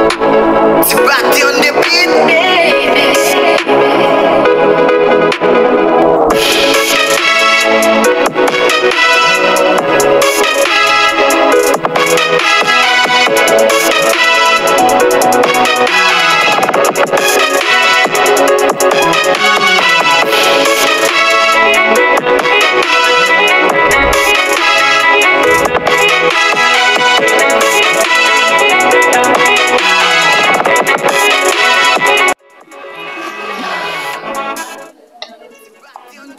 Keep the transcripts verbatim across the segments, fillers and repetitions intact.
Ti Batty on the beat, baby.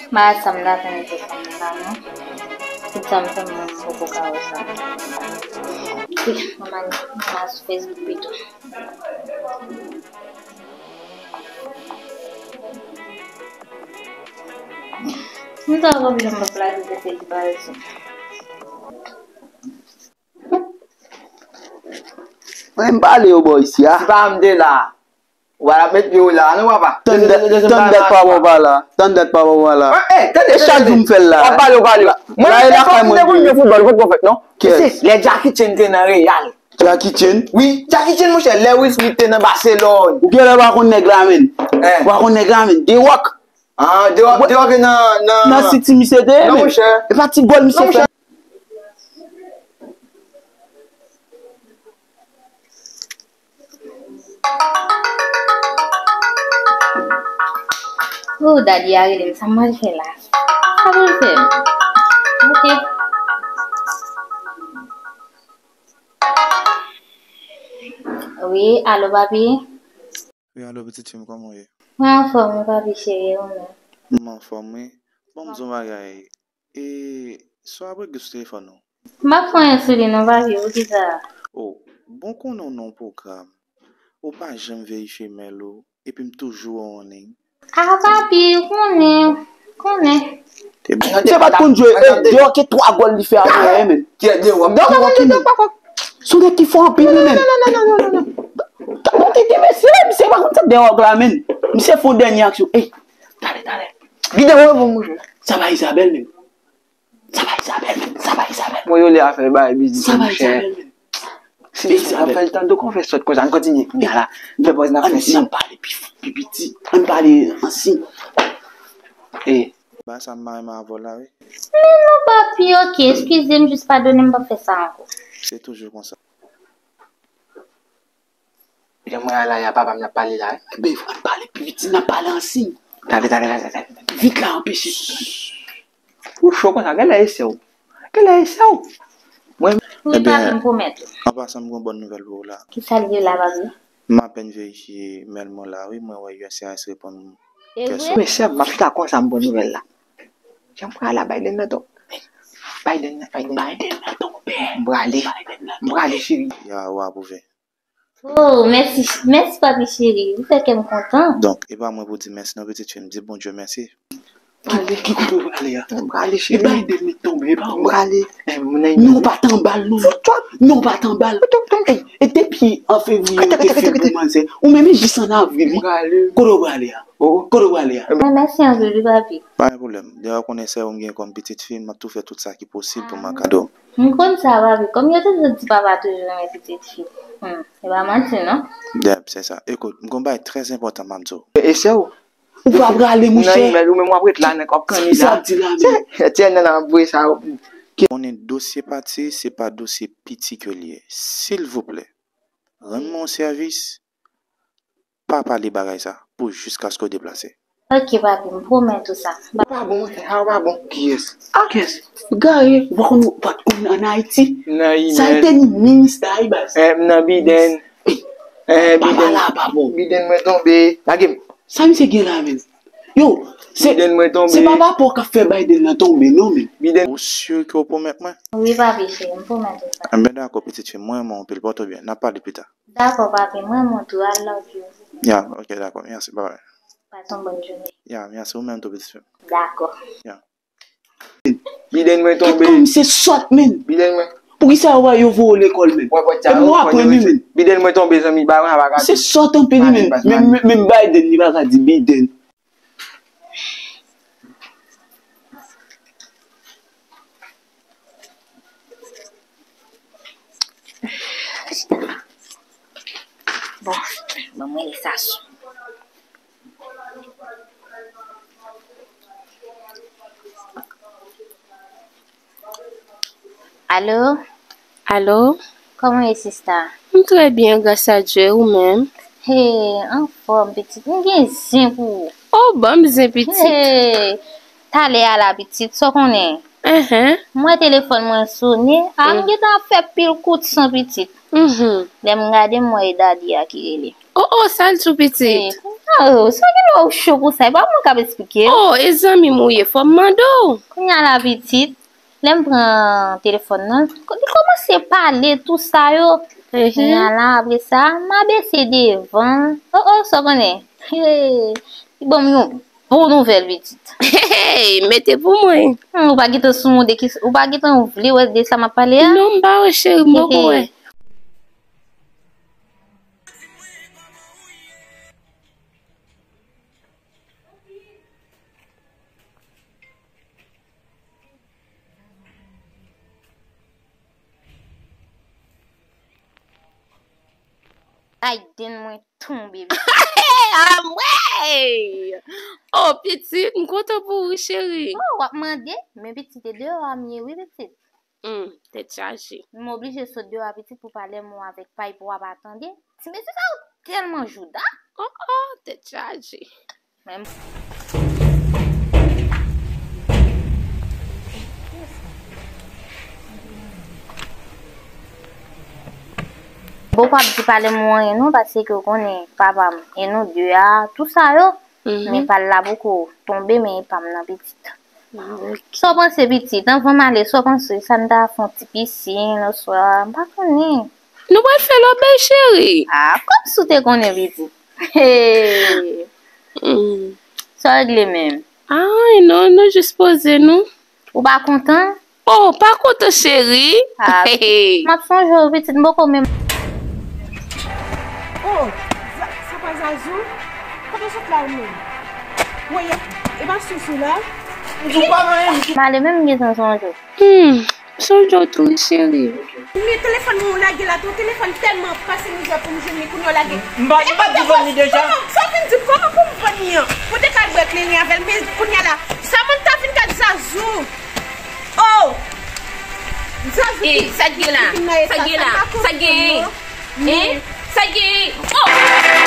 Malad sa m ta tann pou fanm nan la non. Tout sa m fè m menm m poko ka wè sa. Ih, mwen m al, mwen m al sou Facebook pito. M ta wè jan m ap lage tèt li parèt. Mwen m pale yo bò isi a. Si pa m te la, ou pa t ap met pye w la, non, papa. Tann dat, tann dat papa w pa la. Tann dat papa w pa la. E chak jou m fè l la. W ap pale, w pale. Mwen, la e lakay mwen m te konn jwe foutbòl, ou pa t konn fèt, non. Kiyès? Lè Jackie Chan te nan Real. Jackie Chan? Wi, Jackie Chan, monchè, lè Will Smith te nan Barcelone. Ou genlè pa konn nèg la, menn. Ou pa konn nèg la, menn. The Rock. Ah, The Rock, The Rock nan, nan, nan City misye te ye, non, menn. Monchè. E pa ti gòl misye fè. Oh, daddy a rele m, sa m pral fè la? Sa pou l fè m? Ok. Wi, alo, papi? Wi, alo, pitit fi m, kòman w ye? Mwen anfòm, wi, papi cheri, e ou menm? M anfòm, wi. Bon, m di w yon bagay. E, sa w ap regle sou telefòn ou? M pa fè anyen sou li non, papi, poukisa? Oh, bon, konnen w nan yon pwogram. Ou pa janm verifye mail ou, epi m toujou wè w an liy. Ah, papi, ou konnen, konnen. Misye pa t konn jwe, e, The Rock e twa gòl li fè a, menn. The Rock, menn. Se yon nèg ki fò anpil, wi, menn. Bon, te gen mesye, misye pa konn sa The Rock la, menn. Misye fè yon dènye aksyon. Ey, talè, talè. Li te wè pou mwen. Sa pa Isabelle, menn. Sa pa Isabelle, menn. Sa pa Isabelle. Mwen yo lè a fè bay biznis, monchè. Sa pa Isabelle, menn. Si Isabelle ap fè l tande w konn fè sòt konsa, ann kontinye kounye a la. M fè pòz n ap fè siy. Ann pale pi fò, pi piti. Ann pale an siy. E. Ba sa m pa renmen avè w la, wi. Men non, papi, ok, eskize m, jis padone m, m p ap fè sa ankò. Se toujou konsa. Jan mwen a la, a papa m n ap pale la, wi. Enben, ann pale pi piti, n ap pale an siy. Talè, talè, talè, talè. Vit la, anpeche. Ou cho konsa, genlè e sè w. Genlè e sè w. Mwen. Wi, papi, m pwomèt ou. An pasan, m gen yon bòn nouvèl pou ou la. Kisa l ye la, papi? M apèn verifye mail mwen la, wi, mwen wè U S C I S reponn m. E vre? Mwen sè m, m ap chita konsa, m pran nouvèl la. Jan m pral la, Biden nan tonbe. Biden nan, Biden nan tonbe. M prale. M prale, cheri. Ya, w apwouve. Oh, mèsi, mèsi, papi cheri. Ou fè kè m kontan. Donk, e pa mwen pou di mèsi non, pitit fi m. Di Bondye mèsi. Ki, ki kote w prale a? M prale, cheri. E Biden li tonbe, e pa ou. M prale. Non, ou pa t anba l, non. Non, ou pa t anba l. Ey, e depi an fevriye ou te fè pou manzè. Ou menm e jis an avril, wi. M prale. Kote w prale a? Kote w prale a? Mwen mèsi anpil, wi, papi. Pa gen pwoblèm. Deja w konnen sè ou m gen kòm pitit fi, m ap tou fè tout sa ki posib pou m an kado. M konn sa, papi. Kòm yo toujou di papa toujou renmen pitit fi. Hmm, e pa manti, non? Yep, se sa. Ekout, m gon bagay trè enpòtan m ap di w. E, e sè w? Ou pa prale, monchè. Nan imèl ou menm w ap ret la, nèg w ap kanni la. Sa w ap di la menm? Tchè, nèg nan ap voye sa yo. Konnen dosye pati, se pa dosye piti ke l ye. Silvouplè, rann mwen yon sèvis. Pa pale bagay sa pou jiskaske w deplase. Ok, papi, m pwomèt ou sa. Ou pa bon, monchè, sa ou pa bon. Kiyès? Ah, kiyès? Gare, ou pa konn, ou pa t konn ann Ayiti? Nan imèl. Sa te ni minis la, wi, baz. Eh, m nan Biden. Eh, Biden. Papa la pa bon. Biden mwen tonbe. Lage m. Sa misye gen la menm? Yo, se, Biden mwen tonbe. Se pa papa w k ap fè Biden nan tonbe, non, menm. Biden. Ou si ke w pwomèt mwen? Wi, papi cheri, m pwomèt ou sa. Enben, dakò, pitit fi m, mwen renmen w anpil, pòte w byen. N ap pale pita. Dakò, papi, mwen renmen w tou, I love you. Ya, ok, dakò, mèsi, bye bye. Pase yon bòn jounen. Ya, mèsi, ou menm tou, pitit fi m. Dakò. Ya. Biden mwen tonbe. Kòm se sòt, menn. Biden mwen. Poukisa yo, yo voye w lekòl, menn? Epi w aprann wi, menn. Biden mwen tonbe, zanmi, ba mwen pa ka di. Se sòt anpil, wi, menn. Menm, menm Biden, li pa ka di Biden. Bon, ban mwen rele Sasou. Alo? Alo? Kòman w ye, sista? M trè byen, gras a Dye, ou menm? Hey, anfòm, pitit. M gen zen pou ou. Oh, ban m zen, pitit. Hey, talè a la, pitit, sa w konnen? Enhen. M wè telefòn mwen sonnen, a, m gentan ap fè pil kout san, pitit. Mhm. Lè m gade, m wè e dadi a ki rele. Oh, oh, sa l di w, pitit? Eh, oh, sa gen lè w cho konsa, e pa mwen k ap esplike w. Oh, e zanmi m ou ye, fò m mande w. Kounye a la, pitit, lè m pran telefòn nan, li kòmanse pale tou sa yo. Mhm. Kounye a la, apre sa, m abese devan. Oh, oh, sa w konnen? Hey, li ban m yon bon nouvèl, pitit. Hey, mete pou mwen. Hmm, ou pa gentan sonde ki, ou pa gentan vle wè de sa m ap pale a? Non, m pa wè, cheri, m poko wè. Ay, den mwen tonbe. Amwey! Oh, pitit, m kontan pou ou, wi, cheri. Oh, w ap mande? Men pitit, e deyò a m ye, wi, pitit. Hmm, tèt chaje. M oblije sot deyò a, pitit, pou pale mwen avèk pay pou w ap atande. Ti mesye sa yo tèlman jouda. Oh, oh, tèt chaje. Men bon, pa di pale m anyen non, paske w konnen papa m, e nou de a, tou sa yo. Mhm. Men pa l la poko tonbe, men e pa m nan, pitit. Ah, ok. Sa w panse, pitit? Anvan m ale, sa w panse? Sa n ta fè yon ti pisin oswa, m pa konnen. Nou pral fè lòbèy, cheri. Ah, kòmsi w te konnen, pitit. Hey. Hmm. Sa w regle menm? Ah, non, nou jis poze nou. Ou pa kontan? Oh, pa kontan, cheri. Ah, hey. M ap sonje w, pitit, m poko menm. Oh, Za-, sa pa Zazou? Kote w sot la ou menm? Woy, e pa Sousou la? M di w pa manyen, m di w. M ale menm, m gentan sonje w. Hmm, sonje w tou, wi, cheri. Men telefòn mwen ou lage la, tou telefòn tèlman pase mizè pou m jwenn li, kounye a w lage. M pa, m pa t di vann li deja. Kòman, sa w vin di, kòman pou m vann li an? Ou te ka bwè kleren avè l, men kounye a la, sa moun ta vin ka di Zazou. Oh! Zazou. Eh, sa k gen la? Sa k gen la? Sa k gen? Hein? Sa k gen? Oh!